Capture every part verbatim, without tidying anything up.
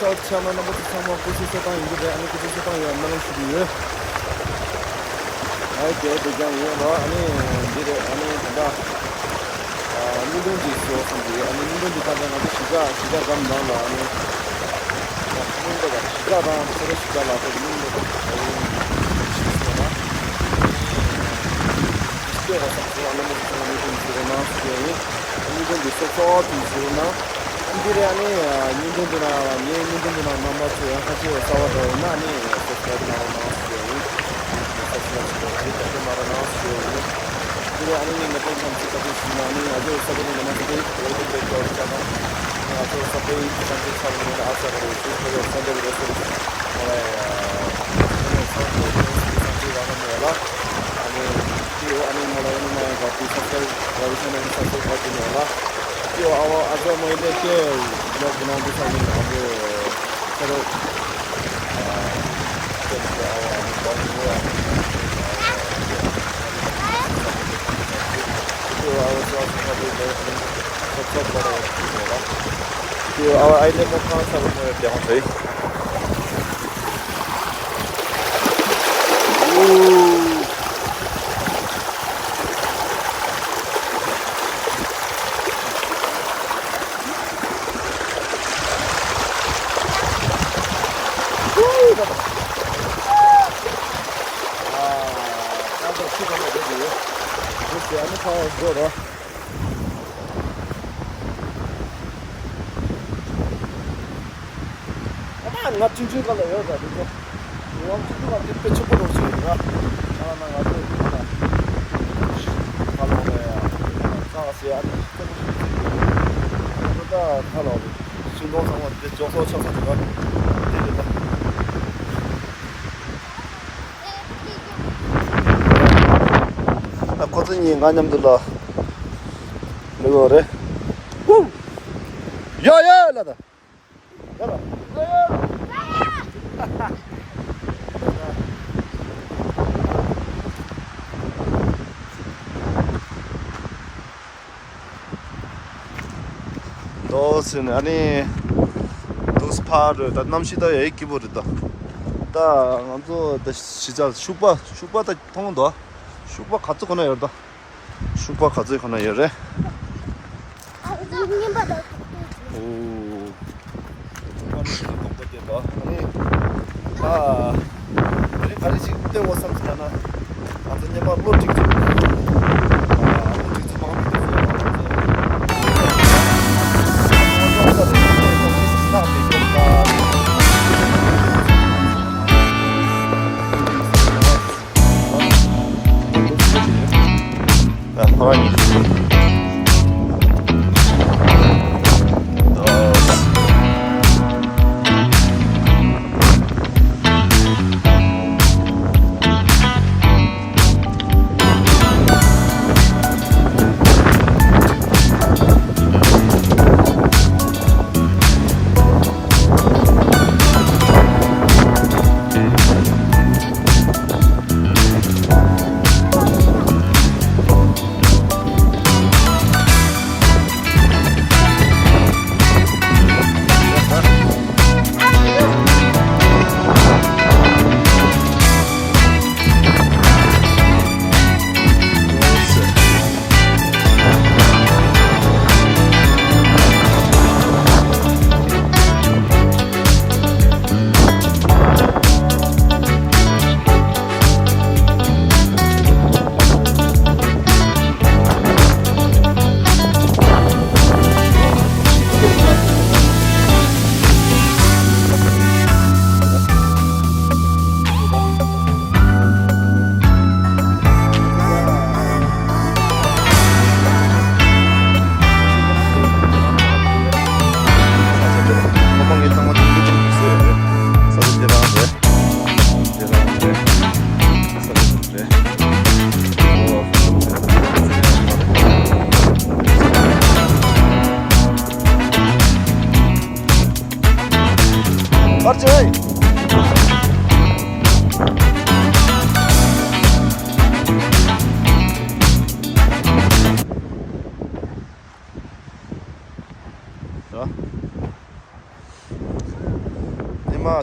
ཆ་ཆ་མ་རྣམ་པ་ཚོ་ཚང་མ་སྐུ་གཟུགས་གསོ་སྟངས་ཡིན་གྱི་རེད། ཨ་ནི་སྐུ་གཟུགས་གསོ་སྟངས་ཡོད་སྨོན་ལམ་ཞུ་གི་ཡོད། ཨ་ནི་དེ་དེ་ཀྱང་ཡིན་རོགས། ཨ་ནི་འདི་རེད། ཨ་ནི་ད་ལྟ་ཨ་བརྙན་ཐུང་འདི་བཟོ་བསམ་གྱི་ཡོད། ཨ་ནི་བརྙན་ཐུང་འདི་ད་ལྟ་ང་ཚོ་གཞིས་ཆགས་གཞིས་ཆགས་འགྲམ་ནང་ལ་ཨ་ནི་ད་སྙིང་པོ་དང་གཞིས་ཆགས་དང་ཚོ་རེ་གཞིས་ཆགས་ལ་ཚོ་སྙིང་པོ་དང་ཨ་ནི་ཞིག་བཟོ་ན། ལྟོས་དང་བསམ་ཚུལ་ཨ་ལོ་མོ་ཚོ་ཚང་མ་མི་ཁུངས་ཟེར་བའི་ནང་སུ་ཡིན། མི་ཁུངས་ཀྱི་སོ་སོ་དེ་ཟེར་ན། འདི་རེད། ཨ་ནི་མི་ཁུངས་དེ་ན་ངའི་མི་ཁུངས་དེ་ན་རྣམ་པ་ཚོ་ཡང་ཁ་ཤས་གསར་པ་འདྲ་ཡོད་ན་ཨ་ནི་སབ་སི་ཀ་རབ་གནང་རོགས་གནང་ཟེར་ཡིན། སབ་སི་ཀ་རབ་བྱེད་རོགས་བྱེད། ད་ལྟ་མ་རོགས་གནང་ཟེར་ཡིན། འདི་རེད། ཨ་ནི་ངའི་ནད་པ་ཚང་ཚིག་ཁ་ཐུག་ཞུས་ན་ཨ་ནི་ང་ཚོ་ས་ཁུལ་ནས་མ་ཚོ་དེ་ཝེལ་ཀམ་བེག་ལོ་ཆ་ན་ང་ཚོ་ས་ཁུལ་ས་ཁུལ་ཚང་མ་ཨ་ས་ཁ་རེད། ཚིག་ཁ་ཡོད་ས་འདེབས་རེད་ཟེར། ང་ལ་ཡ་ས་ཁུལ་ས་ཁུལ་རང་ནས་ལ། ཨ་ནི་ཏི་ཨ་ནི་མོ་ལ་ཨ་ནི་མ་ཡང་ག་ཏི་ས་ས་ར་བི་ཆ་ནལ་ས་ས་ག་ཏི་ནོ་ལ། ཏི་ཨ་བ་ཨ་ཛ་མོ་ཡི་ཏེ་ཏེ་ལོག་གི་ནང་དུ་ས་ནི་ཨ་ནི་ས་ར་ཏེ་ཏེ་ཨ་བ་ཨ་ནི་ག་ཏི་ཨ་ནི་ཏི་ཨ་བ་ས་ས་ས་ཏི་ལོག་ཨ་ནི་ཚོགས་ཚོགས་པ་ར་ཏི་ནོ་ལ། ཏི་ཨ་བ་ཨ་ནི་ཁོ་ཁང་ས་ར་མོ་ཡི་ཏེ་ཧོ་ཚེ། ཨ་མ་ང་ཆུང་ཆུང་སྒང་ལ་ཡོད་ས་དེ་ཚོ། ང་ཆུང་ཆུང་སྒང་དེ་དཔེ་ཆེན་པོ་རོགས་ཞིག་ཡོད་ར། ང་ལ་ང་ང་ཚོ་ཁ་ལ་ཁ་ལོག་ལ་ཡ་ཁ་ལ་ཟེར་ཨ་ནི་ཁ་ལོག་ཁ་ལོག་ཤིང་སྡོང་ཚང་མ་དེ་འཇོག་སོགས་ཆགས་ས་དེ་ར། དེ་རེད་ད། ཨ་ཁོ་ཚོ་གཉིས་ང་མཉམ་དུ་ལ་ལུས་ཡོད་རེད། ཧུ། ཡ་ཡ་ལ་ད། དོ་སི་ནི་ཨ་ནི་དུས་ཕ་རུ་ད་གནམ་གཤིས་ད་ཡ་སྐྱིད་པོ་རེད་ད། ད་ང་ཚོ་ད་གཞིས་ཆགས་ཤུག་པ་ཤུག་པ་ད་མཐོང་འདུག་ཤུག་པ་ག་ཚོད་ཁོ་ན་ཡོད་ད། ཤུག་པ་ག་ཚོད་ཁོ་ན་ཡོད་རེད། ཨ་ཟུག་ཉིན་པ་དང་ཐོག་ཏུ། ཨོ། ཨ་ནི་ཤུག་པ་དེ་ལ་ཨ་ནི། ཨ། ཨ་ནི་ག་རེ་ཞིག་ལྟོས་འོ་བསམ་ཟིན་ན། ང་ཚོ་ཉིན་པ་ལོ་དྲུག་ཅུ། ཨ། ལོ་དྲུག་ཅུ་མང་པོ་དུས་ཚོད་ང་ཚོ། ཨ་ནི་ང་ཚོ་ས་རེད་ས་རེད་ས་རེད་ས་རེད་ས་རེད་ས་རེད་ས་རེད།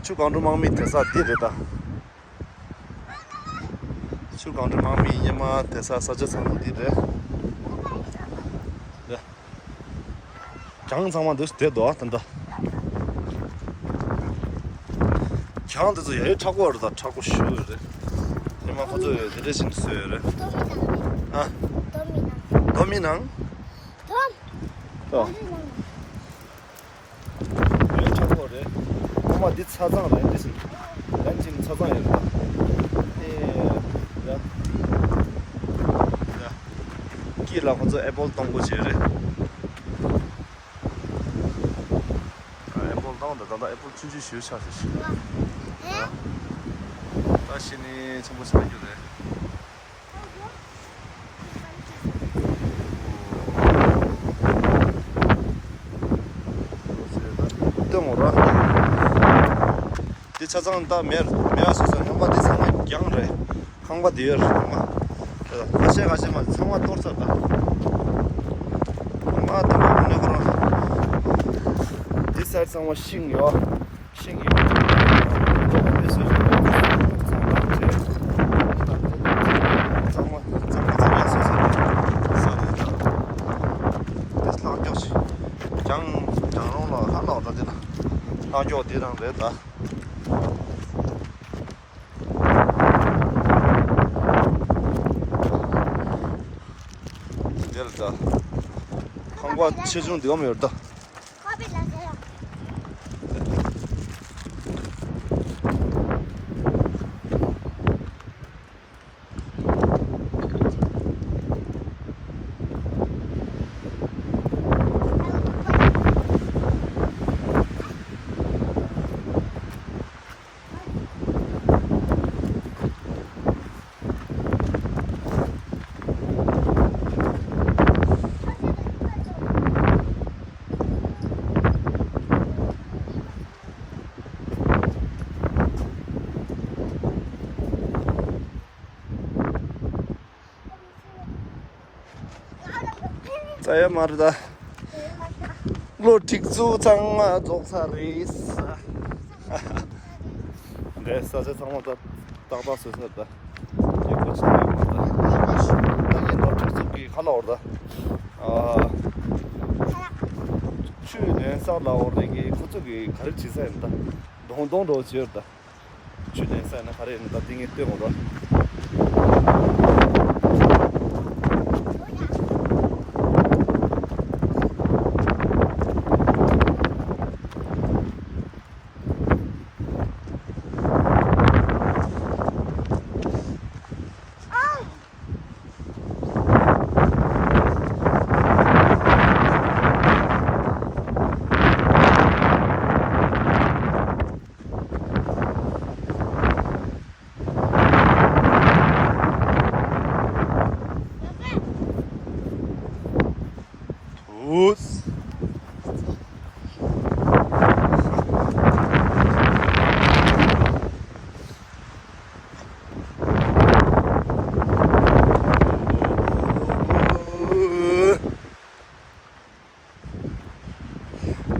ཆུ་གང་འགྲོ་དམག་མི་དེ་ས་འདི་རེད་ད། ཆུ་གང་འགྲོ་དམག་མི་སྙེ་མ་དེ་ས་ས་ཆ་ཚང་མ་འདི་རེད། རེད། གྱང་ཚང་མ་འདུག་བསྡད་འདུག་ད་ལྟ། གྱང་དེ་ཚོ་ཡ་ཡི་མཁྲེགས་པོ་རེད་ད། མཁྲེགས་པོ་ཞེ་པོ་རེད། སྙེ་མ་ཁོ་ཚོས་དེ་འདྲ་བཞིན་བཟོས་ཡོད་རེད། ཨ། དོམ་མི་ནང་། དོམ་མི་ནང་། དོམ། ཨ། ཡ་ཡི་མཁྲེགས་པོ་རེད། ཨ་མ་འདི་ཚ་ཚང་རེད། འདི་ཟིན་ལན་ཅིང་ཚ་ཚང་ཡོད་རེད་ད། ཨེ། ཡ། ཡ། དཀྱིལ་ལ་ཁོ་ཚོ་ཨེ་པོལ་གཏོང་སྒོ་བྱས་རེད། ཨ་ཨེ་པོལ་བཏང་། ད་ད་ལྟ་ཨེ་པོལ་ཆུང་ཆུང་ཞིག་ཆགས་ཤག་ད་ཤི་ནི་ཆེན་པོ་ཆགས་རྒྱུ་རེད། སྟོན་འོང་ར། འདི་ཆ་ཚང་ད་མེར་མེ་བ་སོ་སོ་ཡོང་པ་འདི་ཚང་མ་རྒྱང་རེད། ཁང་པ་འདི་ཡོད་རེད་ཚང་མ། ཁ་ཤས་ཁ་ཤས་མ་ཚང་མ་གཏོར་ཚར་ད། ཁང་པ་ད་ག་གོ་ནས་ཁོ་རང་། འདི་སར་ཚང་མ་ཤིང་ཡོད། ཤིང་གི་འགྲོ་བ་འདི་སོ་སོ་ཚང་མ་བྲེ། ཚང་མ་ཚང་མ་ཚང་མ་སོ་སོ་ས་རེད་ད། འདི་ལྷག་མགྱོགས་ཤིག་རྒྱང་རྒྱང་རོང་ལ་ཧ་ལོག་ད། འདི་ལ་ལྷག་མགྱོགས་འདི་རང་རེད་ད། དེར་ད། ཁང་པ་ཆེ་ཆུང་འདི་གམ་ཡོད་ད། རྩ་ཡ་མར་ད། ལོ་སྒྲིག་འཛུགས་ཚང་མ་རྫོགས་ཚར་རེད། འདས་ས་ཆ་ཚང་མ་ད་ཏག་ཏག་བཟོས་ཚར་ད། ཡག་པོ་ཅིག་ཡོད་མ་ད། ད་ངས་ད་སྒྲིག་འཛུགས་ཀྱི་ཁ་ལ་བར་ད། ཨ། ཆུ་ལེན་ས་ལ་བར་རེ་གི་ཁོ་ཚོ་གི་ག་རེ་བྱེད་ས་ཡིན་ད། གདོང་གདོང་འགྲོ་བྱེད་ད། ཆུ་ལེན་ས་ན་ག་རེ་ཡིན་ད་འདི་ངས་སྟོན་དགོས་ར།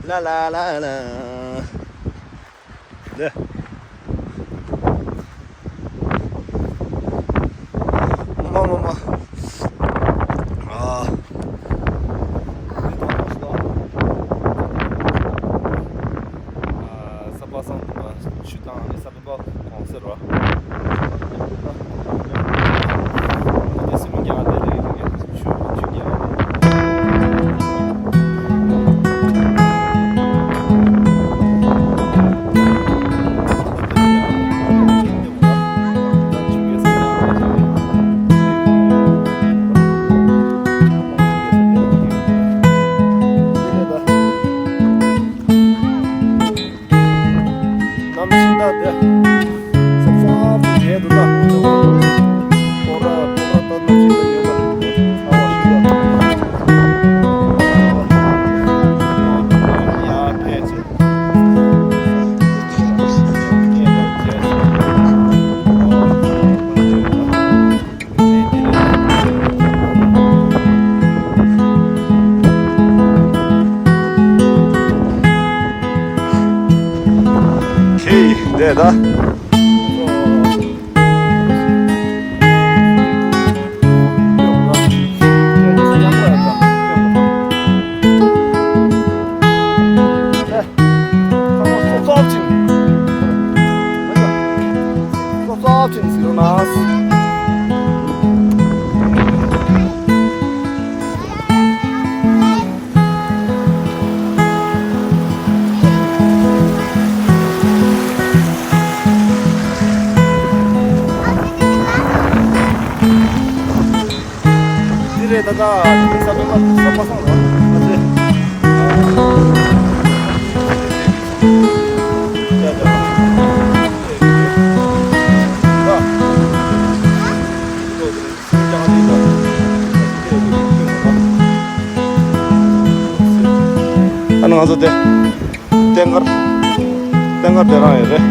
ལ་ལ་ལ་ལ། ལེ། མ་མ་མ། ཨ། ཨ། ས་པ་སངས་དུ་མ་ཆུ་དང་ནི་ས་པ་གོང་སེ་རོ། ད་ལྟ་ས་པན་པ་ས་པ་སངས་ར་ཨ་ཙི། ཡ་ཡ། ཨ་ནི་ང་ཚོ་དེ། རྟེན་མཁར། རྟེན་མཁར་དེ་རང་ཡོད་རེད།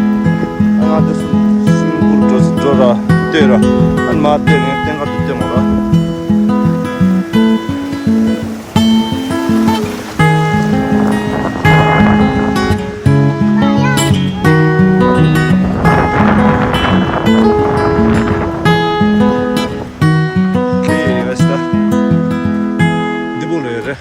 ཨ་ང་དེ་སུམ་སུམ་བུར་འགྲོ་འགྲོ་ར་ལྟོས་ར། ཨ་ནི་མ་ལྟོས་ནས་རྟེན་མཁར་དེ་ལྟོས་མོ་ར། ཁྱེད་ཡིན་ང་ཤི་ད། འདི་བུ་ལོས་རེད།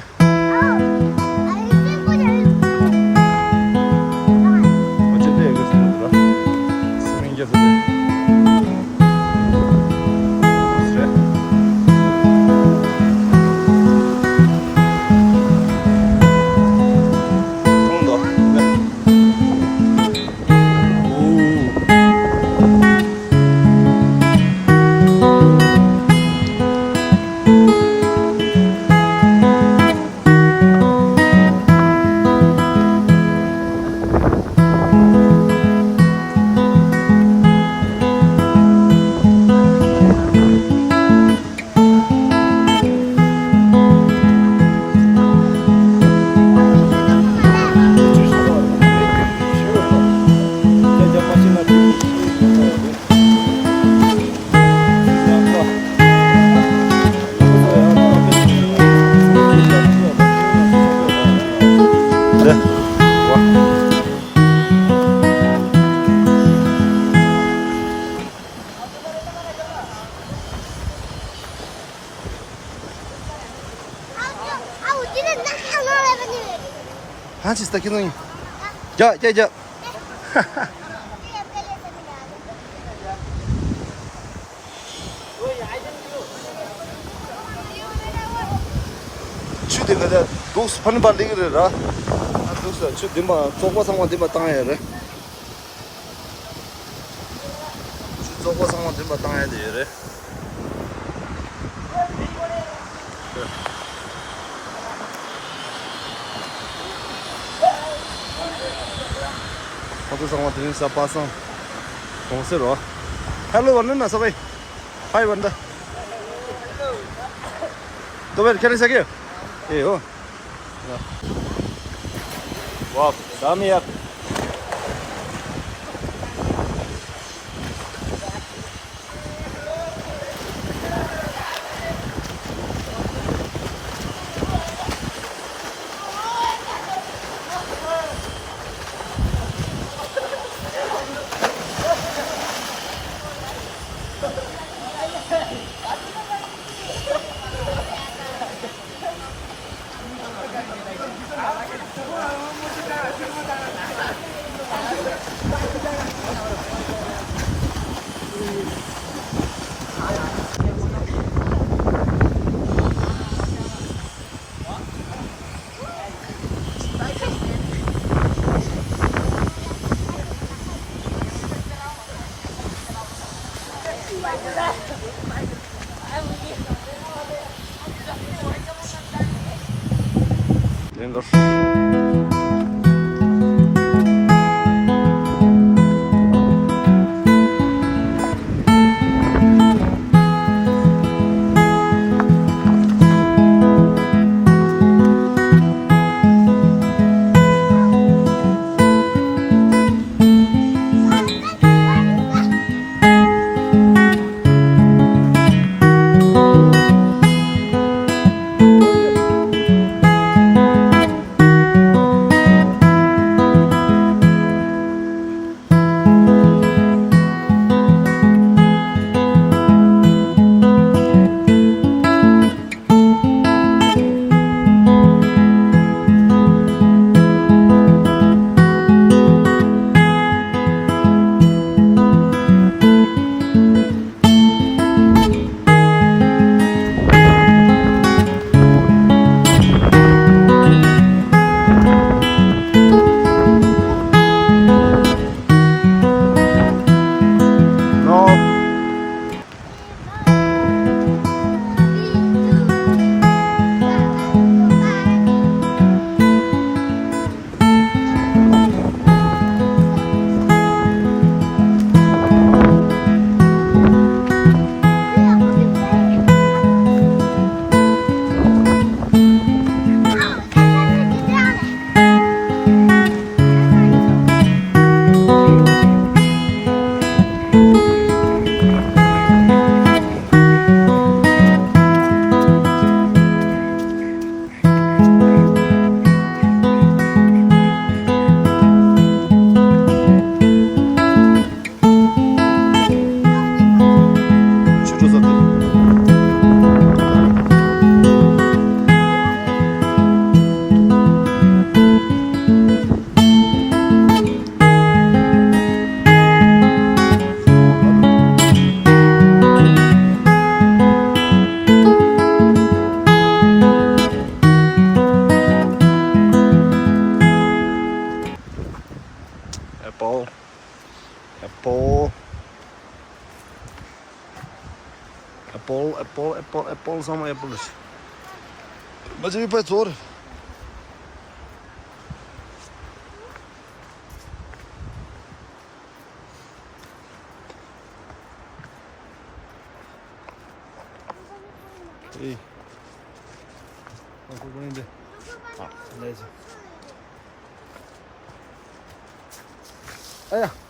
ཧ་ཅི་སྟ་ཁྱི་ནང་ཡིན། རྒྱག་རྒྱག་རྒྱག་ཆུ་དེ་ག་ཚད་འདུག་ཕ་ནི་པ་ལིག་རེད་ར། ཨ་འདུག་ས་ཆུ་འདི་མ་བཙོག་པ་ཚང་མ་འདི་མ་བཏང་ཡ་རེད། ཆུ་བཙོག་པ་ཚང་མ་འདི་མ་བཏང་ཡ་དེ་ཡོད་རེད། ཁོ་ཚོ་ཚང་མ་དེ་རིང་ས་པ་སངས་གྲོང་གསེབ་རོ། ཧེ་ལོ་ཝན་ན་ས་བའི། ཧའི་ཝན་ད། ཏོ་བེར་ཁྱེད་རིང་ས་ཀེ། ཨེ་ཡོ། ཝའོ། ཟ་མི་ཡག་ལེན་གར། ཅོ་ས་དེ། Apple. Apple. Apple, apple, apple, apple, some apples. But you put water. Hey. What's going on there? Ah, lazy. Aya.